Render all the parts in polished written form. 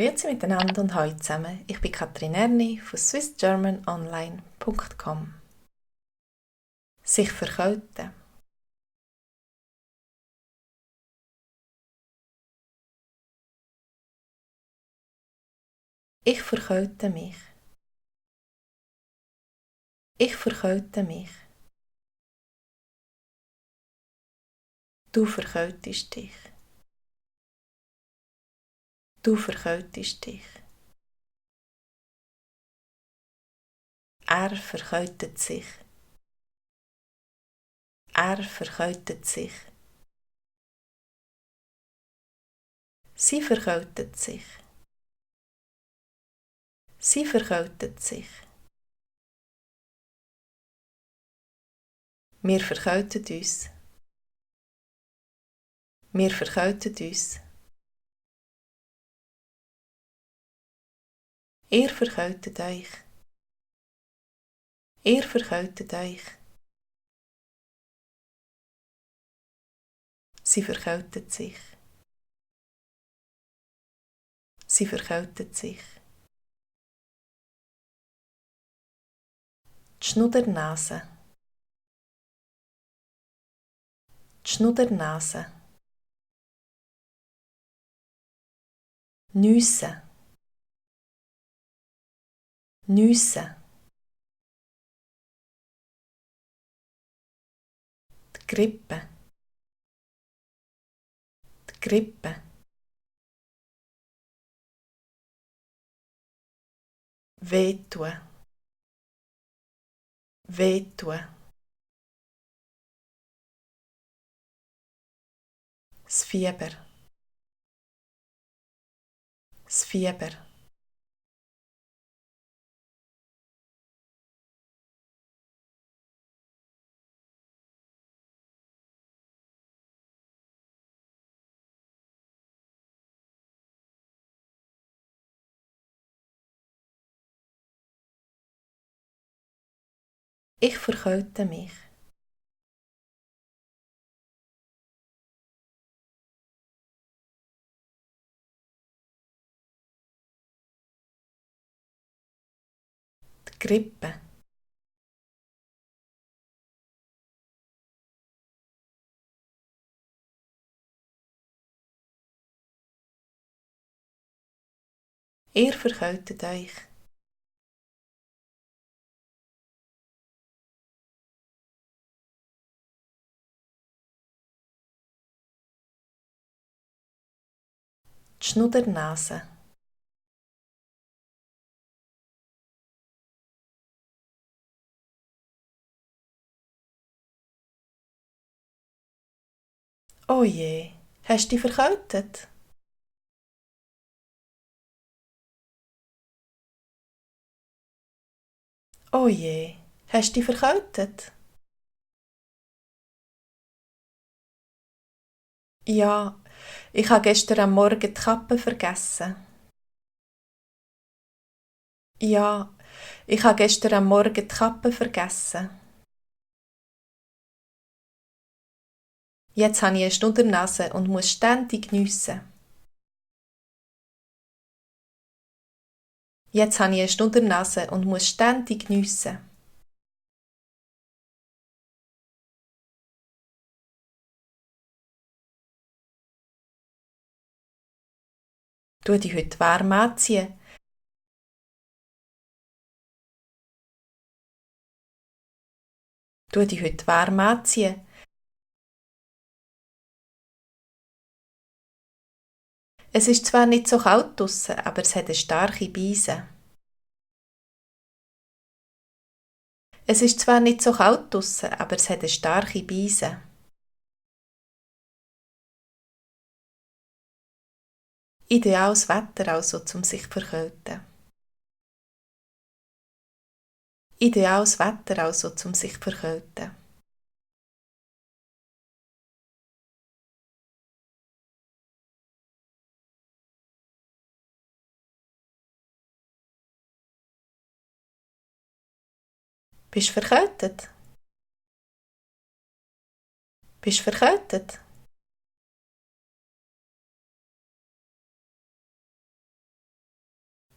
Grüezi miteinander und hallo zusammen. Ich bin Katrin Erni von swissgermanonline.com. Sich verkälten. Ich verkälte mich. Ich verkälte mich. Du verkältest dich. Du verkältest dich. Er verkältet sich. Er verkältet sich. Sie verkältet sich. Sie verkältet sich. Wir verkälten uns. Wir verkälten uns. Ihr verkältet euch. Ihr verkältet euch. Sie verkältet sich. Sie verkältet sich. Die Schnuddernase. Die Schnuddernase. Nüsse. Nüsse. Die Grippe. Die Grippe. Wehtun. Wehtun. Das Fieber. Das Fieber. Ich verkälte mich. Die Grippe. Ihr verkältet euch. Die Schnuddernase. Oh je, hast du dich verkältet? Oh je, hast du dich verkältet? Ja, ich habe gestern am Morgen die Kappe vergessen. Ja, ich habe gestern am Morgen die Kappe vergessen. Jetzt habe ich eine Schnuddernase und muss ständig niessen. Jetzt habe ich eine Schnuddernase und muss ständig niessen. Tu dich heute warm anziehen. Tu dich heute warm anziehen. Es ist zwar nicht so kalt draussen, aber es hat eine starke Beise. Es ist zwar nicht so kalt draussen, aber es hat eine starke Beise. Ideales Wetter also zum sich verkälten. Ideales Wetter also zum sich verkälten. Bist du verkältet? Bist du verkältet?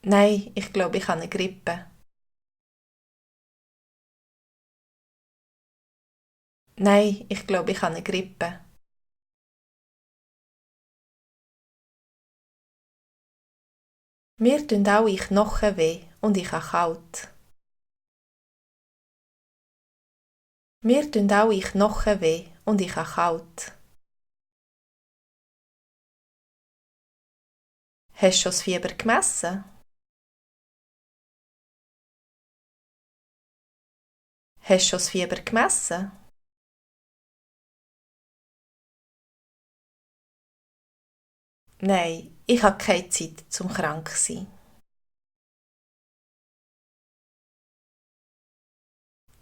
Nein, ich glaube, ich habe eine Grippe. Nein, ich glaube, ich habe eine Grippe. Mir tun alle Knochen weh und ich habe kalt. Mir tun alle Knochen weh und ich habe kalt. Hast du schon das Fieber gemessen? Hast du schon das Fieber gemessen? Nein, ich habe keine Zeit zum krank zu sein.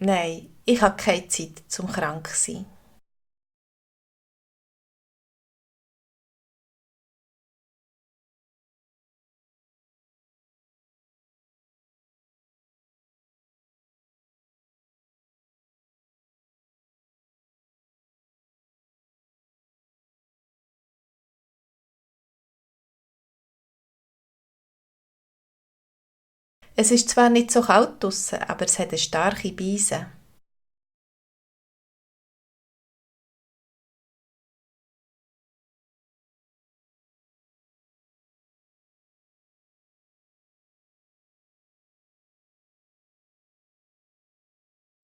Nein, ich habe keine Zeit zum krank zu sein. Es ist zwar nicht so kalt draussen, aber es hat eine starke Beise.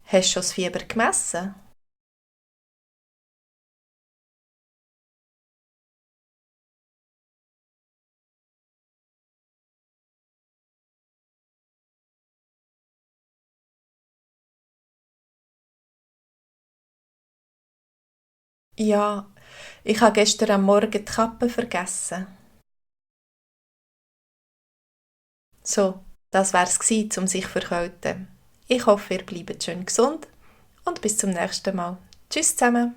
Hast du schon das Fieber gemessen? Ja, ich habe gestern am Morgen die Kappe vergessen. So, das wär's gsi, um sich verkälten. Ich hoffe, ihr bleibt schön gesund und bis zum nächsten Mal. Tschüss zusammen!